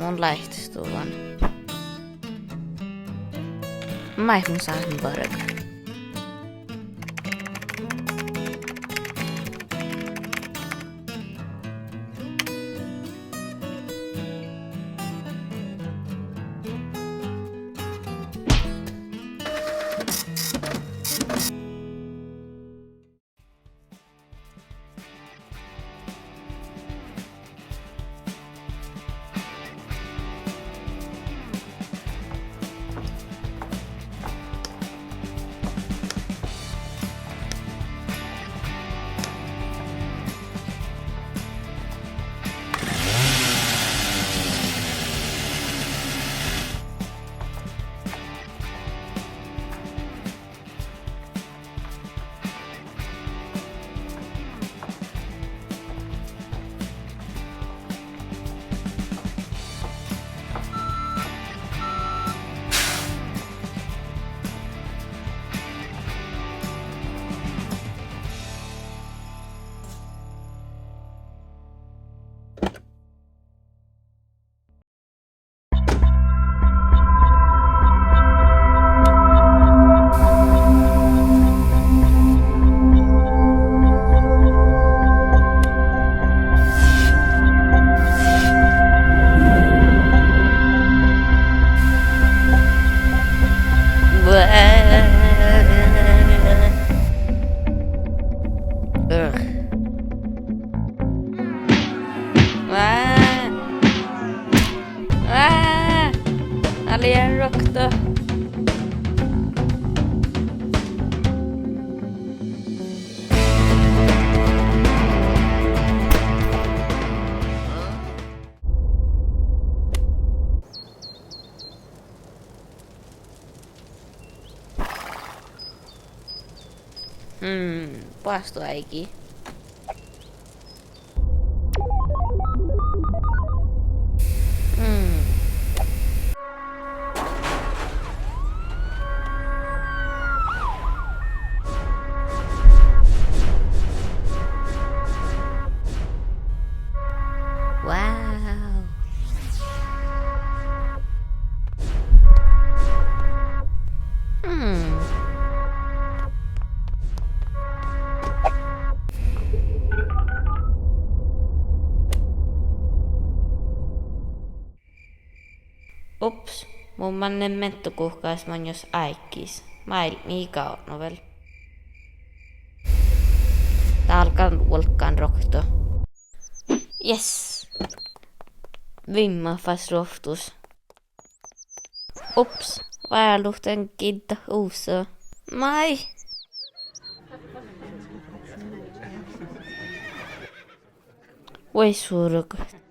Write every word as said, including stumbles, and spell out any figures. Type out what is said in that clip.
Mun láittestuvvan. Maid mun sáhtán bargat? Ugh. Vá! Vá! Ale, ruoktot. Hmm, boastoáigi. Hmm. Wow. Hmm. Ups, mun manne mentoguhkás maŋŋos áiggis. Máilmmi ii gávdno vel. Dál gal vuolggán ruoktot. Yes. Viimmat fas ruovttus. Ups, váluhtten giđđat uvssa. Maid. Vuoi surgot.